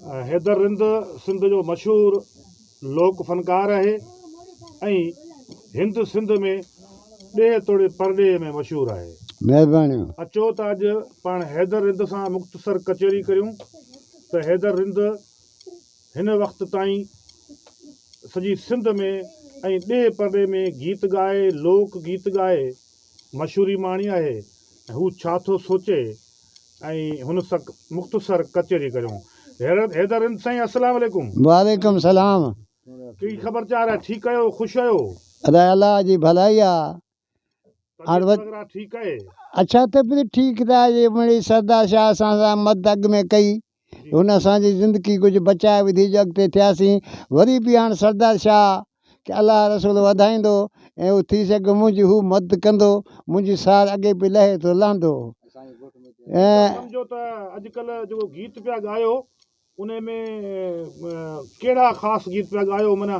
حيدر رند سنڌ جو مشهور لوڪ فنڪار آهي ۽ هند سنڌ ۾ ڏيهه توڙي پرڏيهه ۾ مشهور آهي. مهربانيون. اچو ته اڄ پاڻ حيدر رند سان مختصر ڪچهري ڪريون ته حيدر رند هن وقت تائين سڄي سنڌ ۾ ۽ ڏيهه پرڏيهه ۾ گيت ڳائي لوڪ گيت ڳائي مشهوري ماڻي آهي ۽ هو ڇا ٿو سوچي ۽ هن سان مختصر ڪچهري ڪريون. حيدر رند سائين السلام عليڪم. وعليڪم سلام. ڪهڙي خبر چار آهي ٺيڪ آهيو خوش آهيو. ادا الله جي ڀلائي آ. طبيعت وغيره ٺيڪ آهي. اڇا طبيعت ٺيڪ ته آهي مڙئي سردار شاهه اسان سان مدد اڳ ۾ ڪئي هن اسان جي زندگي ڪجهه بچائي وڌي جو اڳتي ٿياسين وري به هاڻ سردار شاهه کي الله رسول وڌائيندو ۽ هو ٿي سگهي منهنجي هو مدد ڪندو منهنجي سار اڳي به لهي ٿو لهندو ۽ سمجهو ته اڄڪلهه جيڪو گيت پيا ڳايو انهي ۾ ڪهڙا خاص گيت پيا ڳايو معنيٰ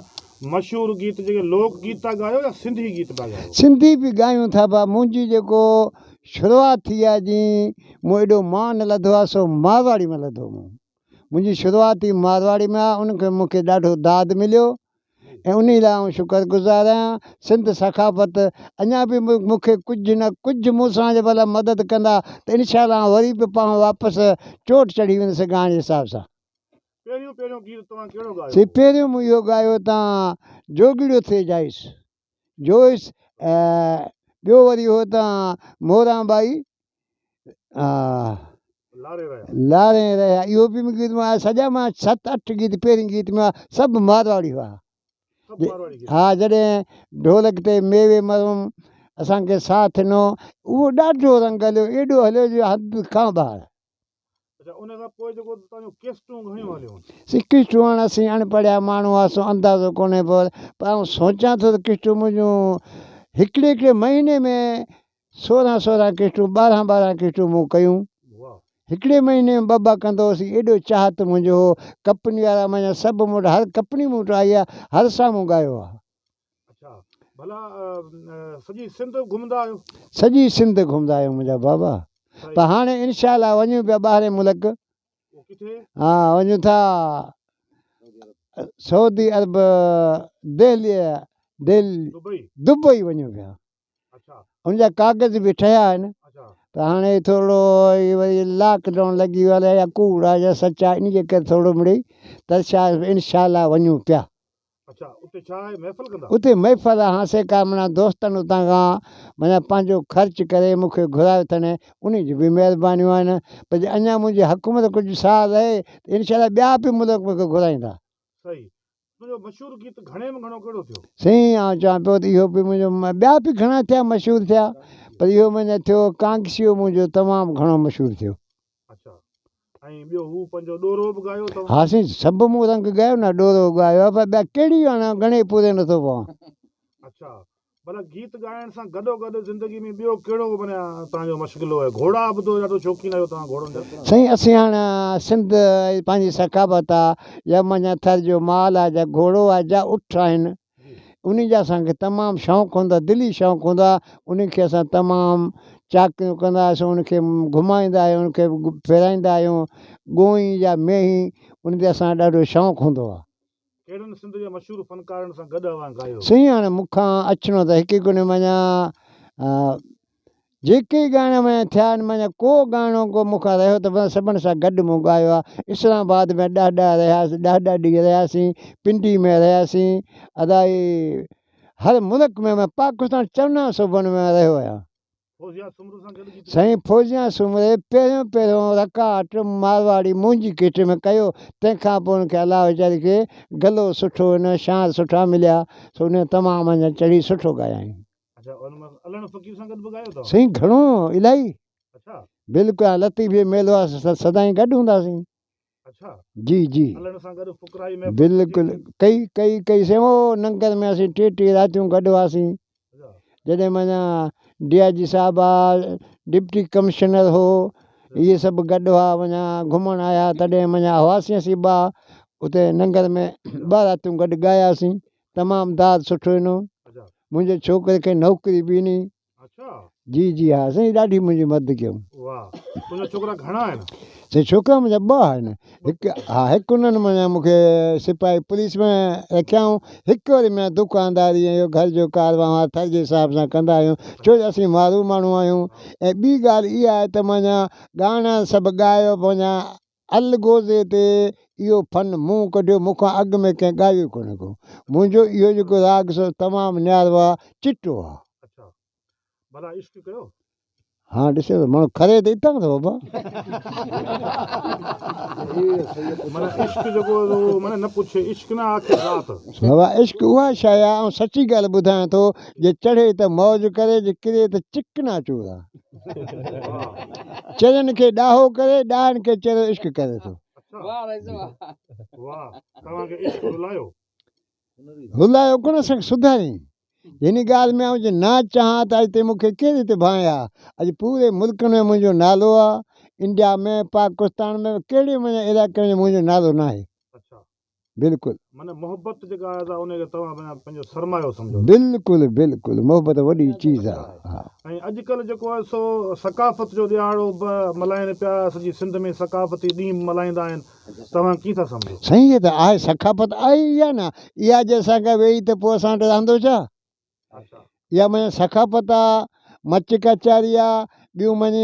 مشهور گيت جيڪي لوڪ گيت ٿا ڳايو يا سنڌي گيت پيا ڳايو؟ سنڌي به ڳايون ٿا ڀا منهنجي جيڪو شروعات ٿي آهي جي مون ايڏو مان نه لڌو آهي سو مارواڙي ۾ لڌو مون منهنجي شروعات ئي مارواڙي ۾ آهي ان کي مون کي ڏاڍو داد مليو ۽ انهي لاء آئون شڪر گذار آهيان سنڌ ثقافت اڃا به مون کي ڪجهه نه ڪجهه مون سان جي ڀلا مدد ڪندا ته انشاء الله آئون وري به پاڻ واپس چوٽ چڙهي ويندس ڳائڻ جي حساب سان. پهريون پهريون گيت توهان ڪهڙو ڳايو سي پهريون مون اهو ڳايو تان جوڳڙيو ٿئي جائيس جوئس ۽ ٻيو وري هو تان موران ٻائي لاري رهيا اهو به مون گيت مان سڄا مان ست اٺ گيت پهرين گيت ۾ سڀ مارواڙي هئا ها جڏهن ڍولڪ تي ميوي مرحوم اسان کي ساٿ ڏنو اهو ڏاڍو رنگ هليو ايڏو هليو جو حد کان ٻاهر. سي قسطون هاڻ اسين اڻ پڙهيا ماڻهو هئاسون اندازو ڪونهي پيو پر آئون سوچان ٿو ته قسطون منهنجون هڪڙي هڪڙي مهيني ۾ سورهن سورهن قسطون ٻارهن ٻارهن قسطون مون ڪيون هڪڙي مهيني ۾ ٻه ٻه ڪندو هوس ايڏو چاهت منهنجو هو ڪپني وارا منهنجا سڀ مون وٽ هر ڪپني مون وٽ آئي آهي هر سان مون ڳايو آهي. اڇا ڀلا سڄي سنڌ گهمندا آهيو؟ سڄي سنڌ گهمندا آهيون منهنجا بابا پر هاڻي انشاء الله وڃون پيا ٻاهرين ملڪ ها وڃون ٿا سعودي عرب دهلي دبئي وڃون پيا ان جا ڪاغذ به ٺهيا آهن ته هاڻي ٿورڙو وري لاڪ ڊائون لڳي ويو آهي يا ڪوڙ آهي يا سچ آهي ان جي ڪري ٿورڙو مڙئي ترسيا انشاء الله وڃون پيا. اتي محفل آ هانسي ڪا معنيٰ دوستن اتان کان معنيٰ پنهنجو خرچ ڪري مون کي گهرايو اٿن انهي جون به مهربانيون آهن پر جي اڃا منهنجي حڪومت ڪجهه ساهه رهي ته انشاء الله ٻيا به ملڪ مون کي گهرائيندا. سائين آئون چوان پيو ته اهو به منهنجو ٻيا به گهڻا ٿيا مشهور ٿيا پر اهو معنيٰ ٿيو ڪانگسيو منهنجو تمام گهڻو مشهور ٿيو. اڇا ۽ ٻيو هو پنهنجو ڏورو به ڳايو اٿو؟ ها سائين سڀ مون رنگ ڳايو نه ڏورو ڳايو آهي پر ٻيا ڪهڙي هاڻ ڳڻي پوري نٿو پوان. اڇا ڀلا گيت ڳائڻ سان گڏو گڏ زندگي ۾ ٻيو ڪهڙو معنيٰ توهان جو مشغلو آهي گهوڙا ٻڌو ڏاڍو شوقين آهيو توهان گهوڙن جا. سائين اسين هاڻ سنڌ پنهنجي ثقافت آ يا معنيٰ ٿر جو مال آ جا گهوڙو آ جا اٺ آهن انهي جا اسان کي تمام شوق هوندو آهي دلي شوق هوندو آهي انهي کي اسان تمام چاڪريون ڪندا آهيون ان کي گهمائيندا آهيون ان کي ڦيرائيندا آهيون ڳوئي يا مينهن ان تي اسان جو ڏاڍو شوق هوندو آهي. ڪهڙن سنڌ جي مشهور فنڪارن سان گڏ اوهان ڳايو؟ سائين هاڻي مون کان اچڻو ته هڪ ئي ڪونهي معنيٰ جيڪي ڳائڻا معنيٰ ٿيا آهن معنيٰ ڪو ڳائڻو ڪو مون کان رهيو ته بس سڀن سان گڏ مون ڳايو آهي. اسلام آباد ۾ ڏهه ڏهه رهياسين ڏهه ڏهه ڏينهن رهياسين پنڊي ۾ رهياسين ادا هي هر ملڪ ۾ مان پاڪستان چئنان صوبن ۾ رهيو آهيان. سائين فوزيا سومري پهريون پهريون رڪارڊ مارواڙي منهنجي ڪيٽ ۾ ڪيو تنهن کان پوء ان کي الله ويچاري کي گلو سٺو هن شان سٺا مليا سو ان تمام اڃا چڙهي سٺو ڳايائين. اڇا ان مان علڻ فقير سان گڏ به ڳايو اٿو؟ سائين گهڻو الائي. اڇا. بلڪل ها لطيف جو ميلو آ سدائين گڏ هونداسين. اڇا. جي جي. علڻ سان گڏ فقرائي محفل بلڪل ڪئي ڪئي ڪئي سائين او ننگر ۾ اسين ٽي ٽي راتيون گڏ هئاسين. جڏهن معنيٰ ڊي I جي صاحب آ ڊپٽي ڪمشنر هو اهي سڀ گڏ هئا معنيٰ گهمڻ آيا تڏهن معنيٰ هئاسين اسين ٻه اتي ننگر ۾ ٻه راتيون گڏ ڳاياسين. تمام داد سٺو ڏنو. منهنجي ڇوڪري کي نوڪري به ڏني. جي جي ها سائين ڏاڍي منهنجي مدد ڪيائون. واهه تنهنجا ڇوڪرا گهڻا آهن؟ سائين ڇوڪرا منهنجا ٻه آهن هڪ ها هڪ انهن منهنجا مون کي سپاهي پوليس ۾ رکيائون هڪ وري منهنجا دڪانداري ۽ اهو گهر جو ڪار وهنوار ٿر جي حساب سان ڪندا آهيون ڇو جو اسين مارو ماڻهو آهيون ۽ ٻي ڳالهه اها آهي ته منهنجا ڳائڻا سڀ ڳايو منهنجا الغوزي تي اهو فن مون ڪڍيو مون کان اڳ ۾ ڪنهن ڳايو ئي ڪونه ڪو منهنجو اهو جيڪو راڳ سو تمام نيارو آهي چٽو آهي. اڇا ڀلا عشق ڪيو. ها ڏسو ته ماڻهو کري ته اتان ٿو بابا. معنيٰ عشق جيڪو اهو معنيٰ نه پڇي عشق نه آکي ذات. بابا عشق اها شيء آهي آئون سچي ڳالهه ٻڌايان ٿو جي چڙهي ته موج ڪري جي ڪري ته چڪنا چور آ. چرين کي ڏاهو ڪري ڏاهن کي چريو عشق ڪري ٿو. اڇا واهه توهان کي عشق رلايو. رلايو ڪونه اسان کي سڌاريائين. هن ڳالهه ۾ آئون جي نه چاهان ته اڄ تائين مون کي ڪير هتي ڀانئي ها. اڄ پوري ملڪ ۾ منهنجو نالو آ. انڊيا ۾ پاڪستان ۾ ڪهڙي منهنجي علائقي ۾ منهنجو نالو ناهي. اڇا. بلڪل. معنيٰ محبت جيڪا آهي سا ان کي توهان پنهنجو سرمايو سمجهو ٿا. بلڪل بلڪل محبت وڏي چيز آ. ها. ۽ اڄڪلهه جيڪو آهي سو ثقافت جو ڏهاڙو به ملهائين پيا سڄي سنڌ ۾ ثقافتي ڏينهن به ملهائيندا آهن توهان ڪيئن ٿا سمجهو؟ سائين هي ته آهي ثقافت آهي ئي اها نه اها جي اسان کان ويئي ته پوء اسان وٽ رهندو ڇا؟ اها معنيٰ ثقافت آ مچ ڪچهري آ ٻيون معني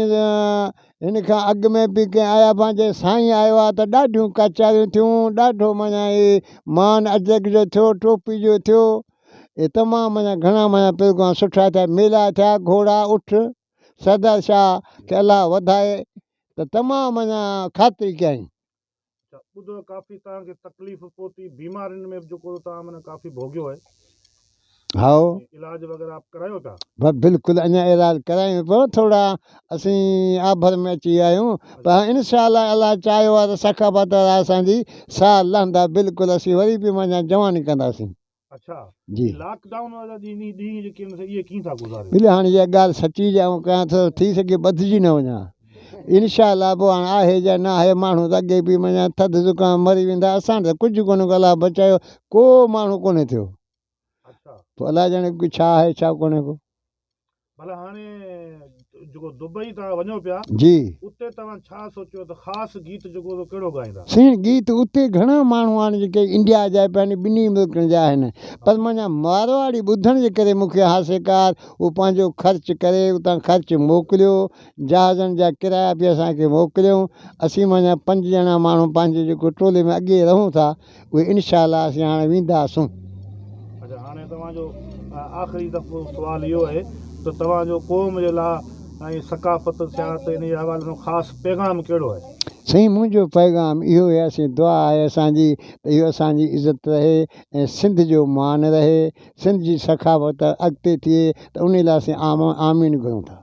هن کان اڳ ۾ به ڪنهن آيا پنهنجي سائين آيو آ ته ڏاڍيون ڪچهريون ٿيون ڏاڍو معنيٰ هي مان اجرڪ جو ٿيو ٽوپي جو ٿيو اهي تمام معنيٰ گهڻا معنيٰ پروگرام سٺا ٿيا ميلا ٿيا گهوڙا اٺ سردار شاهه کي الله وڌائي ته تمام اڃا خاطري ڪيائين. اڇا ٻڌو ڪافي توهان کي تڪليف پهتي بيمارين ۾ به جيڪو توهان معنيٰ ڪافي ڀوڳيو آهي. هائو. علاج وغيره آپ ڪرايو پيا؟ بلڪل اڃا علاج ڪرايون پيا ٿورا اسين آڀر ۾ اچي ويا آهيون پر انشاء الله الله چاهيو آهي ته سخاوت وارا اسان جي ساهه لهندا بلڪل اسين وري به معنيٰ جواني ڪنداسين. اڇا جي. لاڪ ڊائون وارا ڏينهن ڏينهن جيڪي آهن سي اهي ڪيئن ٿا گذاريو؟ بلي هاڻي اها ڳالهه سچي جي آئون ڪيان ٿو ٿي سگهي ٻڌجي نه وڃان انشاء الله پوء هاڻ آهي يا نه آهي ماڻهو ته اڳي به مڃان ٿڌ زڪام مري ويندا اسان ته ڪجهه ڪونه ڪو الله بچايو ڪو ماڻهو ڪونه ٿيو پوء الله ڄاڻي ڇا آهي ڇا ڪونه ڪو. ڀلا هاڻي جيڪو دبئي توهان وڃو پيا جي. اتي توهان ڇا سوچيو ته خاص گيت جيڪو سو ڪهڙو ڳائيندا؟ سائين گيت اتي گهڻا ماڻهو آهن جيڪي انڊيا جا به آهن ٻنهي ملڪن جا آهن پر منهنجا مارواڙي ٻڌڻ جي ڪري مون کي هاسيڪار هو پنهنجو خرچ ڪري اتان خرچ موڪليو جهازن جا ڪرايا به اسان کي موڪليو اسين منهنجا پنج ڄڻا ماڻهو پنهنجي جيڪو ٽولي ۾ اڳي رهون ٿا اهي انشاء الله اسين هاڻي وينداسون. اڇا هاڻي توهان جو آخري دفعو سوال اهو آهي ته توهان جو قوم جي لا ۽ ثقافت سياحت انهي جي حوالي سان خاص پيغام ڪهڙو آهي؟ سائين منهنجو پيغام اهو آهي اسين دعا آهي اسان جي ته اهو اسان جي عزت رهي ۽ سنڌ جو مان رهي سنڌ جي ثقافت اڳتي ٿئي ته انهي لاء اسين آمين گهرون ٿا.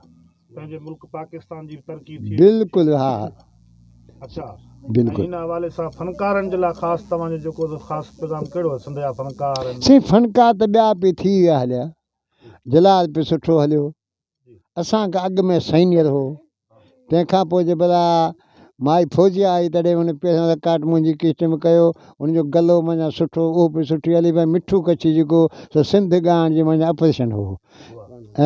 پنهنجي ملڪ پاڪستان جي به ترقي ٿئي. بلڪل ها. اڇا بلڪل. ۽ ان حوالي سان فنڪارن جي لاء خاص توهان جو جيڪو سو خاص پيغام ڪهڙو آهي سنڌ جا فنڪار آهن. سائين فنڪار ته ٻيا به ٿي ويا هليا جلال به سٺو هليو اسان کان اڳ ۾ سينيئر هو تنهن کان پوء جي ڀلا مائي فوزيه آئي تڏهن هن پهريون رڪارڊ منهنجي ڪيسٽ ۾ ڪيو هن جو گلو معنيٰ سٺو اهو به سٺي هلي ڀائي مٺو ڪڇي جيڪو سو سنڌ ڳائڻ جي معنيٰ اپريشن هو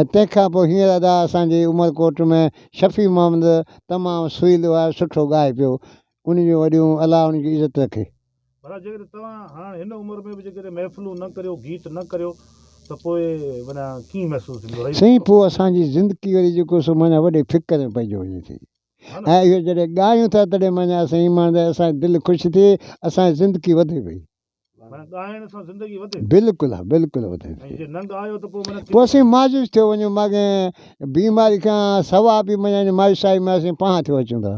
۽ تنهن کان پوء هينئر ادا اسان جي عمرڪوٽ ۾ شفيع محمد تمام سريلو آهي سٺو ڳائي پيو ان جون وڏيون الله ان جي عزت رکي. ڀلا جيڪڏهن توهان هاڻ هن عمر ۾ به جيڪڏهن محفلون نه ڪريو گيت نه ڪريو ته پوء معنيٰ ڪيئن محسوس ٿيندو رهي سائين پوء اسان جي زندگي وري جيڪو سو معنيٰ وڏي فڪر ۾ پئجيو وڃي ٿي ۽ اهو جڏهن ڳايون ٿا تڏهن معنيٰ اسان ايماندار اسان جي دل خوش ٿئي اسان جي زندگي وڌي پئي. معنيٰ ڳائڻ سان زندگي وڌي ٿي. بلڪل ها بلڪل وڌي ۽ ٿي. جي نه ڳايو ته پوء معنيٰ پوء اسين مايوس ٿيو وڃون ماڳهين بيماري کان سوا به معنيٰ مايوسائي ۾ اسين پاهه ٿيو اچون ٿا.